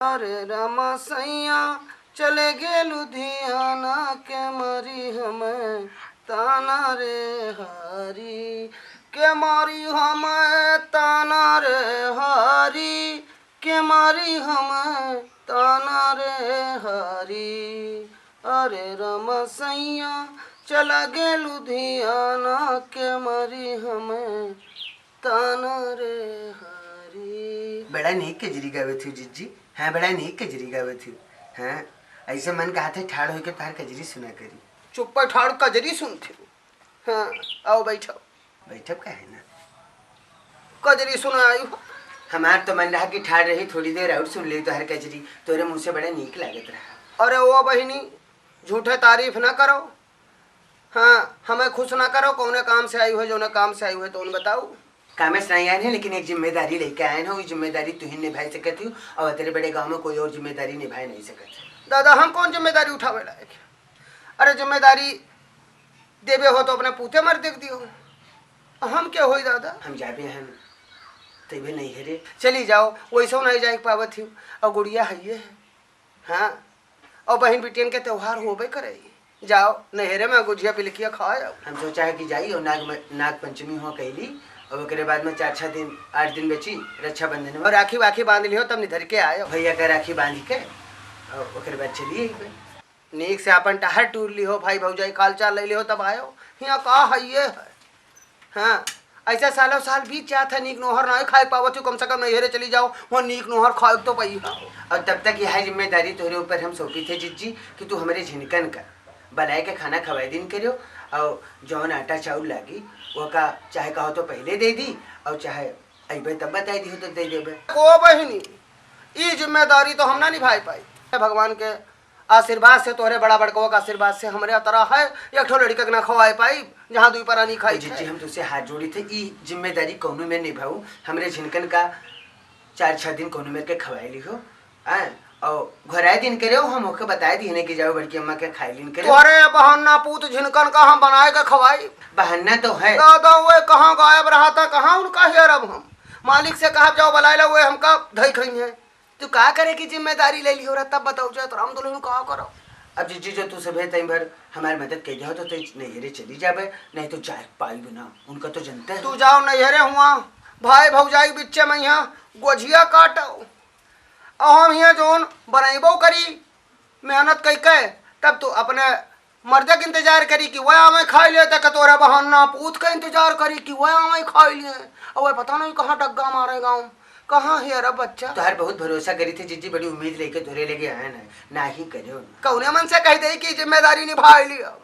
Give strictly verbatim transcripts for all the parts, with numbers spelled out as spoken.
अरे रामा सैया चले गे लुधियाना, के मारी हमें ताना रे हरी, के मारी हमें ताना रे हरी, के मारी हमें ताना रे हरी। अरे रामा सैया चला गे लुधियाना, के मारी हमें ताना रे हरी। बड़ा नीक कजरी गावत हू जिज्जी। हाँ, बड़ा नीक कजरी गावत हू। हाँ, ऐसे मन कहत है ठाड़ होके तोहार कजरी सुना करी। चुप्पे ठाड़ कजरी सुनत हू। हाँ, आओ बैठो। बैठब काहे ना? कजरी सुना आई हो। हमार तो मन रहा कि ठाड़ रही, थोड़ी देर और सुन ली तोहार कजरी। तोरे मुँह से बड़ा नीक लागत रहा। अरे ओ बहिनी, झूठे तारीफ ना करो। हाँ, हमें खुश ना करो, कौने काम से आई हो, जौने काम से आई हो, तौन बताओ। कामे से नहीं आए हैं, लेकिन एक जिम्मेदारी लेके आए हैं, वो जिम्मेदारी तुहिन निभाई सकत हो, और तेरे बड़े गाँव में कोई और जिम्मेदारी निभाए नहीं सकत। दादा, हम कौन जिम्मेदारी उठावे लायक? अरे, जिम्मेदारी देवे हो तो अपने पूते मर देख दियो, हम क्या होई दादा? हम जाबे हैं, तैबे नहीं है रे। चली जाओ, वैसे नहीं जाए पावत ही, और गुड़िया है ये है। हाँ, और बहिन बिटियन के त्योहार होबे करे। जाओ, नैहरे में गुझिया पिलकिया खाए आओ। हम सोचा है कि जाई और नाग म-, नाग पंचमी हो कहली, और ओकरे बाद में चार छह दिन, आठ दिन बची रक्षाबंधन में। और राखी वाखी बांध लियो, तब निधर के आयो। भैया का राखी बांध के, और ओकरे बाद चली अइबे। नीक से अपन टहर टूर लिहो, भाई भौजाई काल चाल ले लिहो, तब आयो। हियाँ का है ये है? हाँ, ऐसा सालों साल बीत जात है, नीक नोहर नाहीं खाए पावत हो, कम से कम नैहरे चली जाओ, वहाँ नीक नोहर खाए तो पाई। और तब तक यह जिम्मेदारी तोहरे ऊपर हम सौंपी थे जिज्जी, कि तू हमरे झिनकन का बलाए के खाना खवाए दिन करियो, और जौन आटा चाउर लागी, वो का चाहे कहो तो पहले दे दी, और चाहे अइबे तब बताई दिहो तो दे देबे। को बहिनी, ई जिम्मेदारी तो हम ना निभाए पाई। हे भगवान के आशीर्वाद से, तोहरे बड़ा बड़कवा के आशीर्वाद से हमरे अतरा है, एक ठो लड़का के ना खवाए पाई, जहाँ दुई परानी खाई जिज्जी, थे। हम तुझसे हाथ जोड़ी थे, ई जिम्मेदारी कौनो में निभाऊ, हमरे झिनकन का चार छह दिन कौनो मेर के खवाए लिहो, हैं? और घराए दिन करे हो, हम ओके बताए दिहने कि जाओ बड़की अम्मा के खाए लीन करे। तोहरे बहाना पूत झिनकन का हम बनाए के खवाई। बहाना तो है। दादा, वे कहाँ गायब रहा था, कहाँ उनका हेरब हम? मालिक से कहब जाओ बलाए ला, वे हमका धई खई है। तू का करे की जिम्मेदारी ले लियो रहा, तब बताओ जाए तो राम दुल्हन का करो। अब जिज्जी जो तू सभे तई भर हमार मदद कर जाओ तो तई नैहरे चली जाबे, नहीं तो जाए पाइब ना, उनका तो जनते है। तू जाओ नैहरे हुआ, भाई भौजाई बिच्चे में यहाँ गोझिया काटो, और हम यहाँ जोन बनैबो करी मेहनत कई के, तब तू अपने मर्दे के इंतजार करी कि वह आवे खाई ले, तक तोरा बहाना पूत के इंतजार करी कि वह आवे खाई ले। और वह पता नहीं कहाँ डग्गा मारे गाँव, कहाँ है अरे बच्चा। तोहार बहुत भरोसा करी थे जिज्जी, बड़ी उम्मीद लेके तोरे लगे आए ना, ना ही करे हो ना। कौने मन से कह दे कि जिम्मेदारी निभाए ली, अब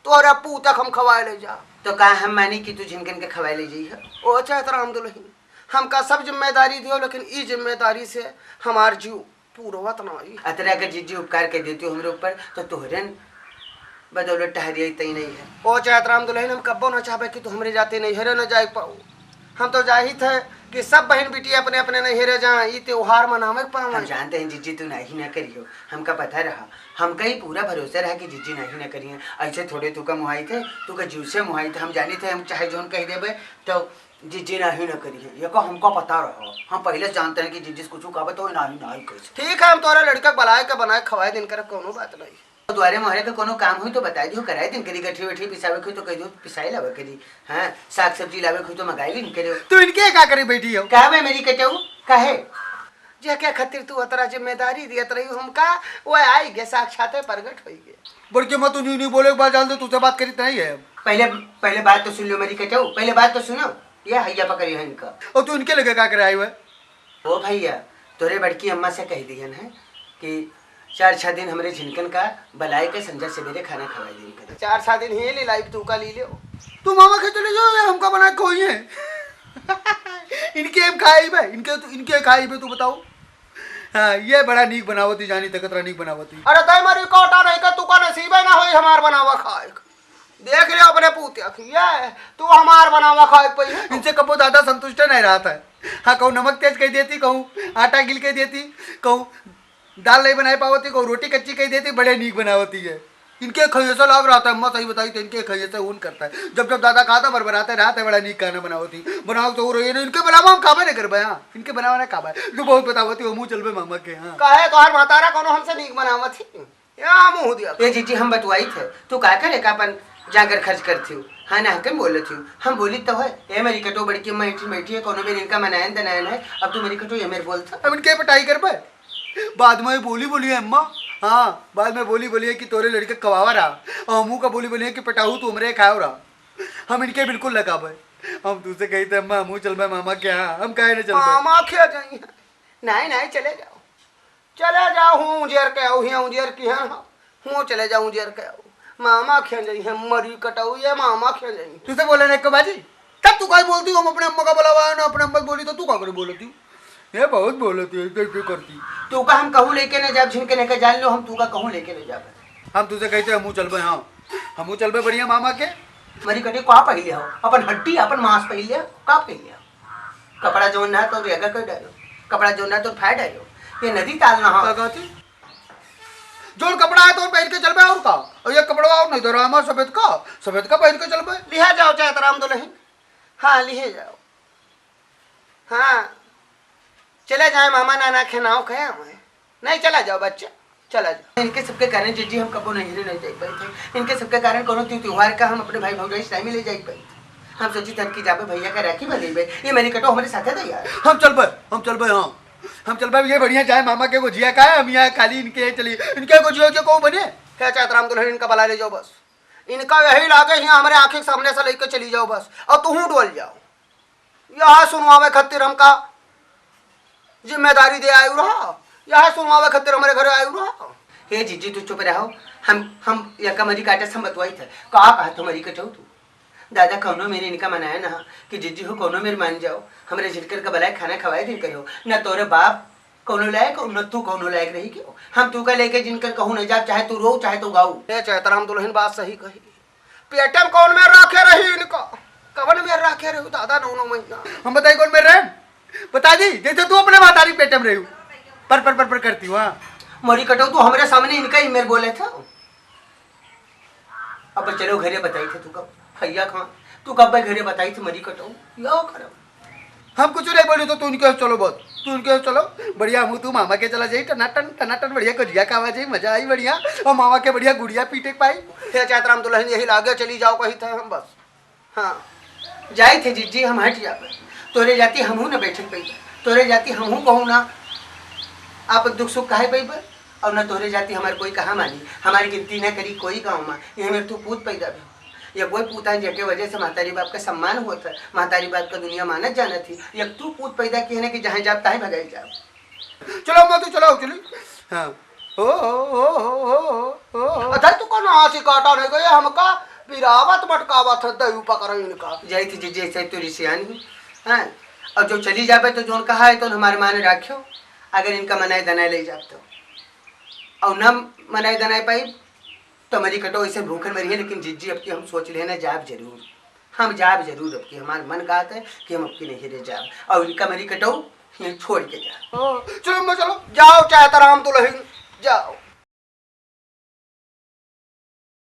तोरा पूत के हम खवाए ले जा। तो का हम मानी कि तू झिनकन के खवाए ले जाई है? ओ चाहे तो राम दुल्हन, हमका सब जिम्मेदारी दियो, लेकिन ई जिम्मेदारी से हमार जीव पूरवत ना आई। अतरा अगर जिज्जी उपकार कर देती हो हमरे ऊपर, तो तोहरन बदौलत टहरिया तई नहीं है। ओ चाहत राम दुल्हन, हम कब्बो ना चाहबे कि तू हमरे जाते नैहरे न जाए पाऊ। हम तो जाहित है कि सब बहन बिटिया अपने अपने नैहरे जाएं, ई त्योहार मनावे के पावे। हम जानते हैं जिज्जी, तू नहीं ना करियो, हमका पता रहा, हमका ही पूरा भरोसा रहा कि जिज्जी नहीं ना करिए। ऐसे थोड़े तू का मुहाई थे, तू का जीव से मुहाई थे। हम जानी थे, हम चाहे जोन कह देबे तो जिज्जी नाही ना करी है, ये को हमको पता रहो। हम पहले से जानते हैं कि जिज्जी से कुछ कहबे तो नाही, नाही कही। ठीक है, हम तोरा लड़का के बुलाए के बनाए खवाए दिन करब, कोनो बात नहीं। तो द्वारे मोहरे के कोनो काम हुई तो बताई दियो, कराए दिन करी। गठरी वठरी पिसावे के हुई तो कह दियो, पिसाए लावे करी। हाँ, साग सब्जी लावे के हुई तो मंगाई लीन करियो। तू इनके का करे बैठी हो? का बे मेरी कटऊ? काहे? जेके खातिर तू अतरा जिम्मेदारी दियत रही हमका, वो आई गे, साक्षाते प्रगट होई गे। बड़की अम्मा, तू न्यू न्यू बोले, एक बार जान दे, तुझसे बात करी नहीं है। पहले, पहले बात तो सुन लो मेरी कटऊ, पहले बात तो सुनो। ये हैया पकड़ी है इनका। और तू इनके लगे का करे आई हुए? ओ भैया, तोरे बड़की अम्मा से कह दिहन है कि चार छह दिन हमरे झिनकन का बलाए के संझा सवेरे खाना खवाए दिन करे। चार छह दिन ही ले लाइब, तू का ली ले। तू मामा के चले जाओ, ये हमका बना के खोइए। इनके हम खाई बे, इनके तू, इनके खाई बे, तू बताओ। हाँ, ये बड़ा नीक बनावती, जानी तकतरा नीक बनावती। अरे तय मरी कोटा नहीं का, तू का नसीबे ना होई हमार बनावा खाए। देख लियो अपने पूते अखिया, तू हमार बनावा खाए पई है। इनसे कबो दादा संतुष्ट नहीं रहता है। हाँ, कहूँ नमक तेज कह देती, कहूँ आटा गिल कह देती, कहूँ दाल नहीं बनाए पावती, कहूँ रोटी कच्ची कह देती, बड़े नीक बनावती है। इनके खइये से लाग रहत है, अम्मा सही बताई तो इनके खइये से ऊन करत है। जब जब दादा खाता बरबराते रहत है, बड़ा नीक खाना बनावत ही। बनाओ तो रही ना, इनके बनावा हम काबे नहीं करबे, हाँ? इनके बनावा ना काबे। तू बहुत बतावत ही, हमहू चलबे मामा के, हाँ। काहे तोहार महतारा कोनो हमसे नीक बनावत ही? या मुँह दिया। ए जीजी, हम बतुआई थे, तू का करे का अपन जागर खर्च करत ही? हाँ ना, हकन बोलत ही। हम बोली तो है, ए मेरी कटो बड़की अम्मा एठी बैठी है, कोनो बेर इनका मनायन दनायन है, अब तू मेरी कटो ये मेरे बोलत है। अब इनके पटाई करबे? बाद में बोली बोली है अम्मा, हाँ, बाद में बोली बोली है कि तोरे लड़के खवावा रहा, और हमू का बोली बोली है कि पटाऊ तू हमरे खाओ रहा। हम इनके बिल्कुल लगाबे। हम तुझसे कही थे अम्मा, हमू चलबे मामा के यहाँ, हम काहे न चलबे? मामा क्या जाइए? नहीं, नहीं, चले जाओ, चले जाओ, हूँ उजेर के आओ, हियाँ उजेर की है ना, हूँ चले जाओ उजेर के आओ। मामा खें जाई है, मरी कटाऊ, ये मामा खें जाई। तुझसे बोले ना एको बाजी, तब तू काहे बोलती हो? हम अपने अम्मा का बुलावा है ना, अपने अम्मा से बोली तो तू का करे बोलती? ये बहुत बोलती है, इधर क्यों करती? तू का हम कहूँ लेके न जाब, झिनके न के जान लो, हम तू का कहूँ लेके न जाब। हम तुझसे कहते हमू चलबे, हाँ, हमू चलबे बढ़िया मामा के। मरी कटे का पहिले हो, अपन हड्डी, अपन मांस पहिले हो, का पहिले हो? कपड़ा जौन ना तो रेगा कर डालो, कपड़ा जौन ना तो फाड़ डालो, ये नदी ताल ना हो। का कहती? जौन कपड़ा है तो पहन के चलबे और का? और ये कपड़ा और नहीं धरा हमार सफेद का, सफेद का पहन के चलबे। लिहा जाओ चाहे तो राम दुल्हन, हाँ लिहे जाओ। हाँ, चले जाए मामा नाना के नाव कहे हमें। नहीं, चला जाओ बच्चा, चला जाओ। इनके सबके कारण जीजी हम कबो नैहरे नहीं जाई पाई थे। इनके सबके कारण कोनो त्यू-, त्योहार का हम अपने भाई भौजाई से नहीं मिले जाई पाई थे। हम सोची थे कि जाबे भैया का राखी बंधेबे, ये मेरी कटो हमारे साथे थे यार। हम चलबे, हम चलबे, हाँ। हम चलबे, ये बढ़िया जाए मामा के गोजिया का है, हम यहाँ खाली इनके चली, इनके गोजिया जो को बने। हे चाहे तो राम दुल्हन इनका बला ले जाओ बस। इनका यही लागे यहाँ हमारे आँखी के सामने से लेके चली जाओ बस। और तू डोल जाओ। यह सुनवावे खातिर हमका जिम्मेदारी दे आयु रहा, यह सुनवावे खातिर हमरे घरे आयु रहा। हे जीजी, तू चुप रहो। हम, हम यका मरी काटे से हम बतवाई थे। का कहा तो मरी कटो तू? दादा, कौनो मेरे इनका मनाया ना कि जीजी हो, कौनो मेरे मान जाओ, हमरे झिनकर का बलाए खाना खवाए दिन करो। ना तोरे बाप कौनो लायक, न तू कौनो लायक रही क्यों? हम तू का लेके जिनकर कहूँ नहीं जाब, चाहे तू रो, चाहे तू गाऊ। ए चैतराम दुल्हन बात सही कही। पेटे में कौन मेर राखे रही इनका? कवन मेर राखे रही दादा नौ नौ महीना? हम बताई कौन मेर रहे? बता दी, जैसे तू अपने महतारी पेटे में रही। पर, पर, पर, पर करती हूँ, हाँ। मोरी कटो, तू हमरे सामने इनका ही मेर बोले था। अब चलो घरे बताई थे तू कब? भैया कहाँ? तू कब घरे बताई थे मरी कटो? यो करम। हम कुछ नहीं बोली तो तू उनके यहाँ चलो बस। तू उनके यहाँ चलो। बढ़िया हम तू मामा के चला जाई, टनाटन, टनाटन बढ़िया गोजिया खावा जाई, मजा आई बढ़िया। और मामा के बढ़िया गुड़िया पीटे के पाई। हे चैतराम दुल्हन यही लागे चली जाओ कही थे हम बस। हाँ। जाई थे जीजी हम हट जाबे। तोरे जाती हमहू न बैठे पैबे। तोरे जाती हमहू कहूँ ना आपन दुख सुख कहे पैबे। और न तोरे जाती हमार कोई कहा मानी। हमारी गिनती न करी कोई गाँव में। ये मेरे तू पूत पैदा भी। ये कोई पूता है जेके वजह से महतारी बाप का सम्मान होत है। महतारी बाप का दुनिया मानत जानत ही। ये तू पूत पैदा किए ना कि जहाँ जाब ताहे भगाई जाब। चलो अम्मा, तू चलाओ, चली। हाँ। ओ, ओ, ओ। अरे तू कौन हंसी काटा नहीं गए, हमका पिरावत मटकावत है, दही पकड़ इनका। जाई थी जीजी, ऐसे तू रिसियानी। हाँ। और जो चली जाबे तो जोन कहा है तो हमारे माने राख्यो, अगर इनका मनाए दनाए ले जाब तो। और न मनाए दनाए पाई तो मरी कटो ऐसे भूखन मरी है, लेकिन जीजी अब की हम सोच लेना जाब जरूर। हम जाब जरूर अब की, हमार मन कहत है कि हम अब की नहीं रह जाब। और इनका मरी कटो ये छोड़ के जा। ओ, चलो अम्मा, चलो, जाओ चैतराम दुल्हन, जाओ।